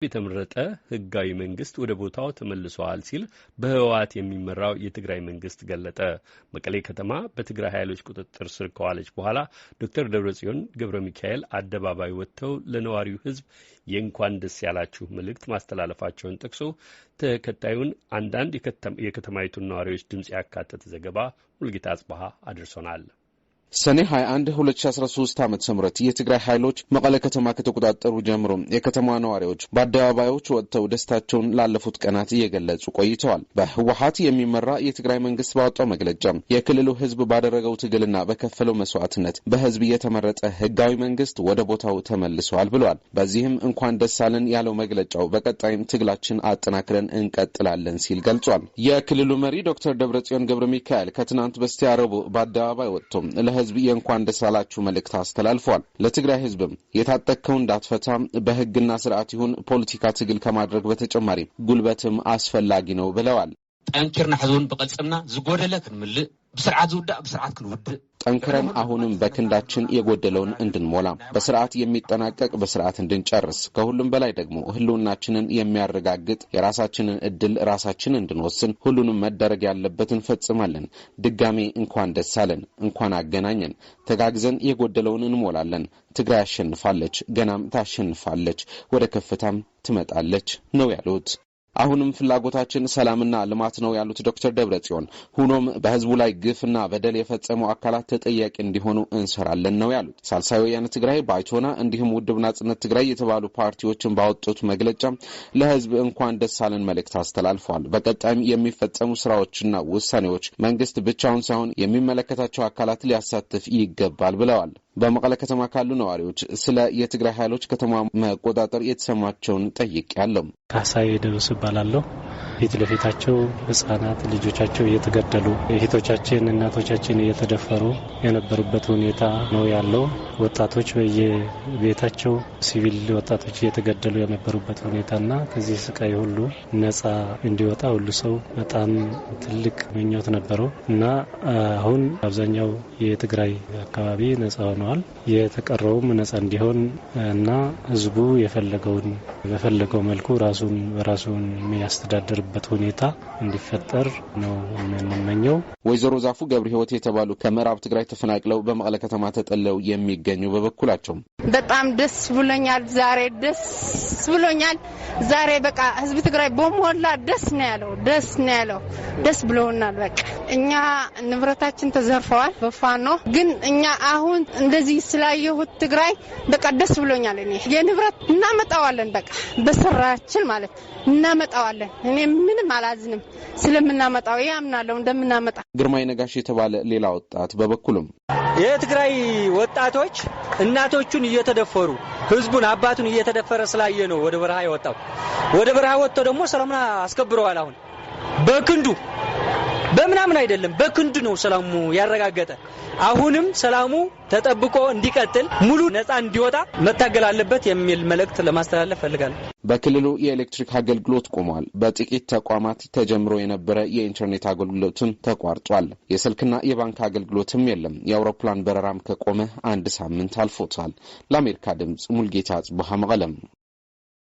የተመረጠ ህጋዊ መንግስት ወደ ቦታው ተመልሷል ሲል በህወሓት የሚመራው የትግራይ መንግስት ገለጠ። መቀሌ ከተማ በትግራይ ኃይሎች ቁጥጥር ስር ከዋለች በኋላ ዶክተር ደብረጽዮን ገብረ ሚካኤል አደባባይ ወጥተው ለነዋሪው ህዝብ የእንኳን ደስ ያላችሁ መልእክት ማስተላለፋቸውን ጠቅሶ ተከታዩን አንዳንድ የከተማይቱን ነዋሪዎች ድምፅ ያካተተ ዘገባ ሙልጌታ አጽበሃ አድርሶናል። ሰኔ 21 2013 ዓ.ም የትግራይ ኃይሎች መቀለ ከተማ ከተቆጣጠሩ ጀምሮ የከተማ ነዋሪዎች በአደባባዮች ወጥተው ደስታቸውን ላለፉት ቀናት እየገለጹ ቆይተዋል። በህወሓት የሚመራ የትግራይ መንግስት ባወጣው መግለጫ የክልሉ ህዝብ ባደረገው ትግልና በከፈለው መስዋዕትነት በህዝብ የተመረጠ ህጋዊ መንግስት ወደ ቦታው ተመልሰዋል ብለዋል። በዚህም እንኳን ደስ አለን ያለው መግለጫው በቀጣይም ትግላችን አጠናክረን እንቀጥላለን ሲል ገልጿል። የክልሉ መሪ ዶክተር ደብረጽዮን ገብረ ሚካኤል ከትናንት በስቲያ ረቡዕ በአደባባይ ወጥቶ ህዝብ የእንኳን ደስ አላችሁ መልእክት አስተላልፏል። ለትግራይ ህዝብም የታጠቅከው እንዳትፈታ በህግና ስርዓት ይሁን ፖለቲካ ትግል ከማድረግ በተጨማሪ ጉልበትም አስፈላጊ ነው ብለዋል። ጠንኪርና ሕዝቡን ብቅልጽምና ዝጎደለ ክንምልእ ብስርዓት ዝውዳእ ብስርዓት ክንውድእ ጠንክረን አሁንም በክንዳችን የጎደለውን እንድንሞላ በስርዓት የሚጠናቀቅ በስርዓት እንድንጨርስ ከሁሉም በላይ ደግሞ ህልውናችንን የሚያረጋግጥ የራሳችንን እድል ራሳችን እንድንወስን ሁሉንም መደረግ ያለበት እንፈጽማለን። ድጋሜ እንኳን ደስ አለን፣ እንኳን አገናኘን። ተጋግዘን የጎደለውን እንሞላለን። ትግራይ አሸንፋለች፣ ገናም ታሸንፋለች፣ ወደ ከፍታም ትመጣለች ነው ያሉት። አሁንም ፍላጎታችን ሰላምና ልማት ነው ያሉት ዶክተር ደብረጽዮን ሆኖም በህዝቡ ላይ ግፍና በደል የፈጸሙ አካላት ተጠያቂ እንዲሆኑ እንሰራለን ነው ያሉት። ሳልሳይ ወያነ ትግራይ፣ ባይቶና እንዲሁም ውድብ ናጽነት ትግራይ የተባሉ ፓርቲዎችን ባወጡት መግለጫ ለህዝብ እንኳን ደስ አለን መልእክት አስተላልፈዋል። በቀጣይም የሚፈጸሙ ስራዎችና ውሳኔዎች መንግስት ብቻውን ሳይሆን የሚመለከታቸው አካላት ሊያሳትፍ ይገባል ብለዋል። በመቀለ ከተማ ካሉ ነዋሪዎች ስለ የትግራይ ኃይሎች ከተማ መቆጣጠር የተሰማቸውን ጠይቄያለሁ። ካሳዬ ደብስ እባላለሁ። ፊት ለፊታቸው ህጻናት ልጆቻቸው እየተገደሉ እህቶቻችን እናቶቻችን እየተደፈሩ የነበሩበት ሁኔታ ነው ያለው። ወጣቶች በየቤታቸው ሲቪል ወጣቶች እየተገደሉ የነበሩበት ሁኔታና ከዚህ ስቃይ ሁሉ ነጻ እንዲወጣ ሁሉ ሰው በጣም ትልቅ ምኞት ነበረው እና አሁን አብዛኛው የትግራይ አካባቢ ነጻ ሆነዋል። የተቀረውም ነጻ እንዲሆን እና ህዝቡ የፈለገውን በፈለገው መልኩ ራሱን በራሱን የሚያስተዳድርበት ሁኔታ እንዲፈጠር ነው የምንመኘው። ወይዘሮ ዛፉ ገብረ ህይወት የተባሉ ከምዕራብ ትግራይ ተፈናቅለው በመቀለ ከተማ ተጠለው የሚገኙ በበኩላቸው በጣም ደስ ብሎኛል። ዛሬ ደስ ብሎኛል። ዛሬ በቃ ህዝብ ትግራይ በሞላ ደስ ነው ያለው። ደስ ነው ያለው። ደስ ብሎናል። በቃ እኛ ንብረታችን ተዘርፈዋል በፋኖ ግን እኛ አሁን እንደዚህ ስላየሁት ትግራይ በቃ ደስ ብሎኛል። እኔ የንብረት እናመጣዋለን፣ በቃ በስራችን ማለት እናመጣዋለን። እኔ ምንም አላዝንም ስለምናመጣው ያምናለሁ እንደምናመጣ። ግርማይ ነጋሽ የተባለ ሌላ ወጣት በበኩሉም የትግራይ ወጣቶች እናቶቹን እየተደፈሩ ህዝቡን አባቱን እየተደፈረ ስላየ ነው ወደ በረሃ የወጣው። ወደ በረሃ ወጥቶ ደግሞ ሰላሙን አስከብረዋል። አሁን በክንዱ በምናምን አይደለም፣ በክንዱ ነው ሰላሙ ያረጋገጠ። አሁንም ሰላሙ ተጠብቆ እንዲቀጥል ሙሉ ነፃ እንዲወጣ መታገል አለበት የሚል መልእክት ለማስተላለፍ ፈልጋለሁ። በክልሉ የኤሌክትሪክ አገልግሎት ቆሟል። በጥቂት ተቋማት ተጀምሮ የነበረ የኢንተርኔት አገልግሎትም ተቋርጧል። የስልክና የባንክ አገልግሎትም የለም። የአውሮፕላን በረራም ከቆመ አንድ ሳምንት አልፎታል። ለአሜሪካ ድምፅ ሙልጌታ አጽብሃ መቀለም።